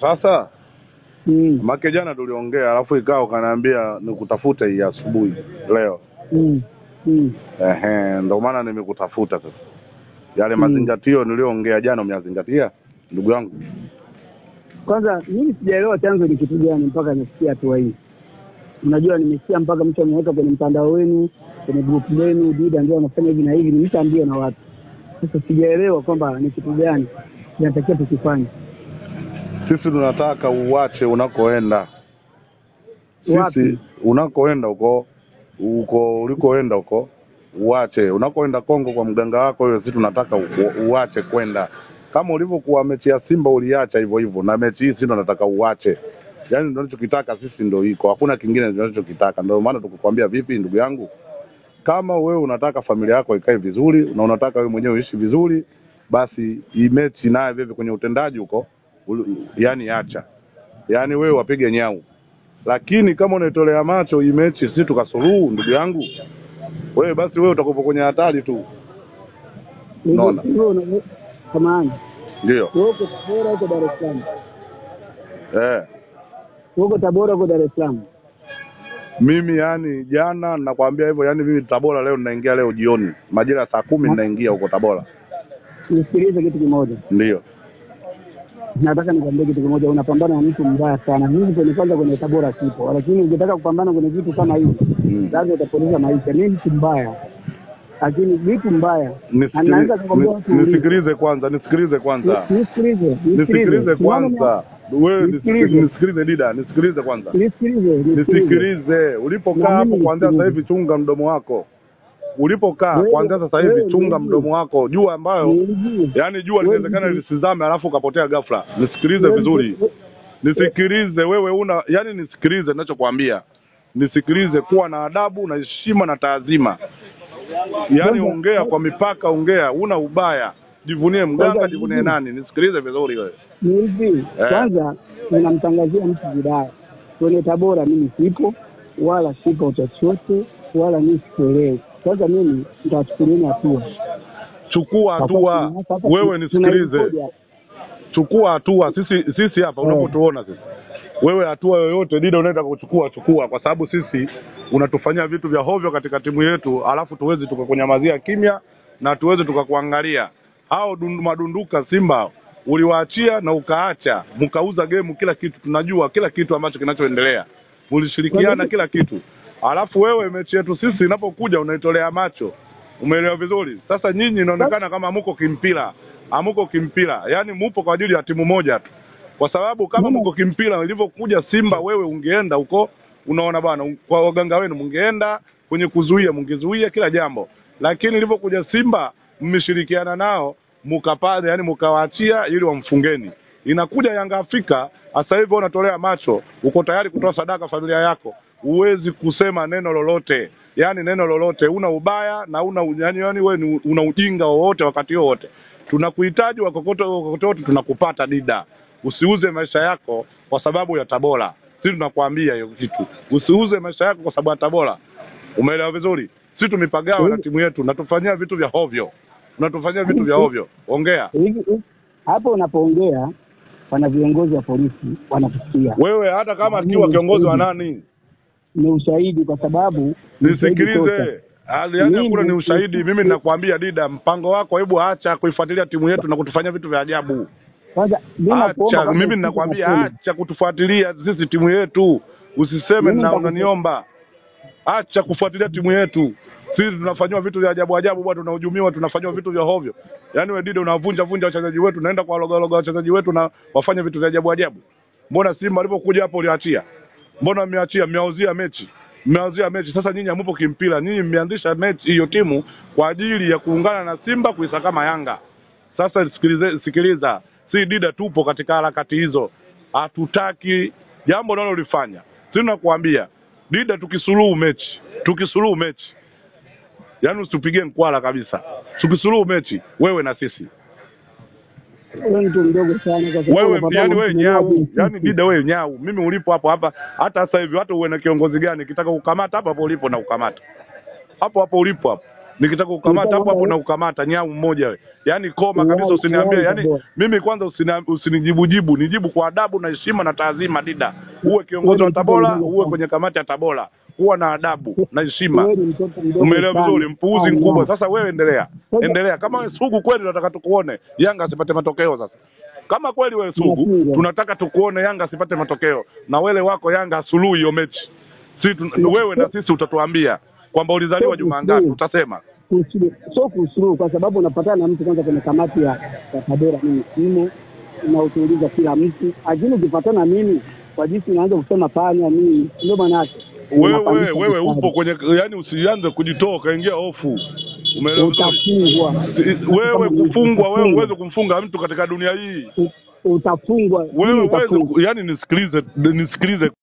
Sasa make jana tuliongea alafu ikawa ukaniambia nikutafute hii asubuhi leo. Ehe, ndio maana nimekutafuta sasa. Yale mazingatio niliyoongea jana umeyazingatia ndugu yangu? Kwanza mimi sijaelewa chanzo ni kitu gani mpaka nimefikia hatua hii. Unajua nimesikia mpaka mtu ameweka kwenye mtandao wenu, kwenye group lenu, Dida ndio anafanya hivi na hivi, nimeshaambiwa na watu. Sasa sijaelewa kwamba ni kitu gani kinatakiwa tukifanye. Sisi tunataka uache unakoenda. Sisi unakoenda huko, uko ulikoenda huko, uache. Unakoenda Kongo kwa mganga wako yule, sisi tunataka uache kwenda. Kama ulivyokuwa mechi ya Simba uliacha hivyo hivyo, na mechi hii sisi tunataka uache. Yaani ndio tunachokitaka sisi, ndio iko. Hakuna kingine tunachokitaka. Ndio maana tukukwambia vipi ndugu yangu? Kama wewe unataka familia yako ikae vizuri na unataka wewe mwenyewe uishi vizuri, basi hii mechi naye vipi kwenye utendaji huko, yani acha. Yani wewe wapige nyau. Lakini kama unaitolea macho hii mechi sisi tukasuluhu ndugu yangu, wewe basi wewe utakuwa kwenye hatari tu. Unaona? Samahani. Ndio. Wewe uko Tabora uko Dar es Salaam? Uko Tabora uko Dar es Salaam? Mimi yani jana nakwambia hivyo, yani mimi Tabora leo ninaingia leo jioni majira saa 10 ninaingia huko Tabora. Nisikilize kitu kimoja. Ndio. Nataka nikwambie kitu kimoja, unapambana na mtu mbaya sana. Mimi kwenye kwanza kwenye Tabora sipo, lakini ukitaka kupambana kwenye kitu kama hivi, lazima utapoteza maisha. Mimi mtu mbaya. Lakini vitu mbaya. Nisikilize kwanza, nisikilize kwanza. Nisikilize kwanza. Wewe nisikilize Dida, nisikilize kwanza. Nisikilize. Ulipokaa hapo kuanzia sasa hivi chunga mdomo wako. Ulipokaa kuanzia sasa hivi chunga mdomo wako. Jua ambayo yani jua linawezekana lisizame alafu ukapotea ghafla. Nisikilize vizuri. Nisikilize wewe una yani nisikilize ninachokuambia. Nisikilize, kuwa na adabu na heshima na taazima. Yaani ongea kwa mipaka, ongea, una ubaya. Jivunie mganga, jivunie nani? Nisikilize vizuri wewe. Hivi kwanza ninamtangazia mtu vibaya. Kwenye Tabora mimi sipo, wala sipo chochote, wala mimi sikuelewi. Kwanza mimi nitachukulia hatua. Chukua hatua. Wewe nisikilize. Chukua hatua. Sisi hapa unapotuona sisi. Wewe hatua yoyote Dida unaenda kuchukua, chukua, kwa sababu sisi unatufanyia vitu vya hovyo katika timu yetu, alafu tuwezi tukakunyamazia kimya na tuweze tukakuangalia. Hao madunduka Simba uliwaachia na ukaacha, mkauza game kila kitu, tunajua kila kitu ambacho kinachoendelea. Mlishirikiana kila kitu. Alafu wewe mechi yetu sisi inapokuja unaitolea macho. Umeelewa vizuri? Sasa nyinyi inaonekana kama mko kimpira. Amuko kimpira. Yaani mupo kwa ajili ya timu moja tu. Kwa sababu kama mko kimpira ilivyokuja Simba wewe ungeenda huko, unaona bwana, kwa waganga wenu mungeenda kwenye kuzuia, mungezuia kila jambo. Lakini ilivyokuja Simba mmeshirikiana nao mukapata, yani mkawaachia ili wamfungeni. Inakuja Yanga Afrika sasa hivi unatolea macho, uko tayari kutoa sadaka familia yako, uwezi kusema neno lolote. Yani neno lolote, una ubaya na una yani wewe una ujinga wowote wakati wote. Tunakuhitaji wakokote tunakupata Dida. Usiuze maisha yako kwa sababu ya Tabora. Sisi tunakwambia hiyo kitu. Usiuze maisha yako kwa sababu ya Tabora. Umeelewa vizuri? Sisi tumepagawa na timu yetu, natufanyia vitu vya hovyo. Unatufanyia vitu vya hovyo. Ongea. Hapo unapoongea wana viongozi wa polisi wanakusikia. Wewe hata kama akiwa kiongozi wa nani? Ni ushahidi kwa sababu nisikilize. Yaani hakuna ni ushahidi. Mimi ninakwambia Dida, mpango wako hebu acha kuifuatilia timu yetu na kutufanyia vitu vya ajabu. Kwanza mimi ninakwambia acha kutufuatilia sisi timu yetu. Usiseme na unaniomba. Acha kufuatilia timu yetu. Sisi tunafanywa vitu vya ajabu ajabu bwana, tunahujumiwa, tunafanywa vitu vya hovyo. Yaani wewe Dida unavunja vunja wachezaji wetu, naenda kwa loga loga wachezaji wetu na wafanya vitu vya ajabu ajabu. Mbona Simba alipokuja hapo uliachia? Mbona mmeachia? Mmeauzia mechi. Mmeauzia mechi. Sasa nyinyi hamupo kimpira. Nyinyi mmeanzisha mechi hiyo timu kwa ajili ya kuungana na Simba kuisakama Yanga. Sasa sikiliza. Si Dida tupo katika harakati hizo. Hatutaki jambo unalolifanya. Sisi tunakuambia Dida, tukisuluhu mechi, tukisuluhu mechi. Yaani usitupigie mkwala kabisa. Tukisuluhu mechi wewe na sisi. Wewe mtu mdogo sana kwa sababu wewe yani wewe nyau, yani Dida wewe nyau. Mimi ulipo hapo hapa hata sasa hivi hata uwe na kiongozi gani kitaka kukamata hapo hapo ulipo na kukamata. Hapo hapo ulipo hapo. Nikitaka kukamata hapo hapo na kukamata nyau mmoja wewe. Yaani koma kabisa, usiniambie. Yaani mimi kwanza usinijibu jibu, nijibu kwa adabu na heshima na taadhima. Dida, uwe kiongozi wa Tabora, uwe kwenye kamati ya Tabora, kuwa na adabu na heshima. Umeelewa vizuri? Mpuuzi mkubwa. Sasa wewe endelea. Endelea. Kama wewe sugu kweli tunataka tukuone Yanga asipate matokeo sasa. Kama kweli wewe sugu, tunataka tukuone Yanga asipate matokeo. Na wele wako Yanga asuluhi hiyo mechi. Sisi wewe na sisi utatuambia kwamba ulizaliwa juma ngapi, utasema. Sio kusuluhu kwa sababu unapatana na mtu kwanza kwenye kamati ya Tabora, mimi simo na utuuliza kila mtu. Lakini ukipatana mimi kwa jinsi unaanza kusema panya mimi ndio maana yake. Wewe upo kwenye, yani usianze kujitoa kaingia hofu. Umeelewa? Utafungwa. Wewe kufungwa, wewe uweze kumfunga mtu katika dunia hii. Utafungwa. Wewe uweze, yani nisikilize.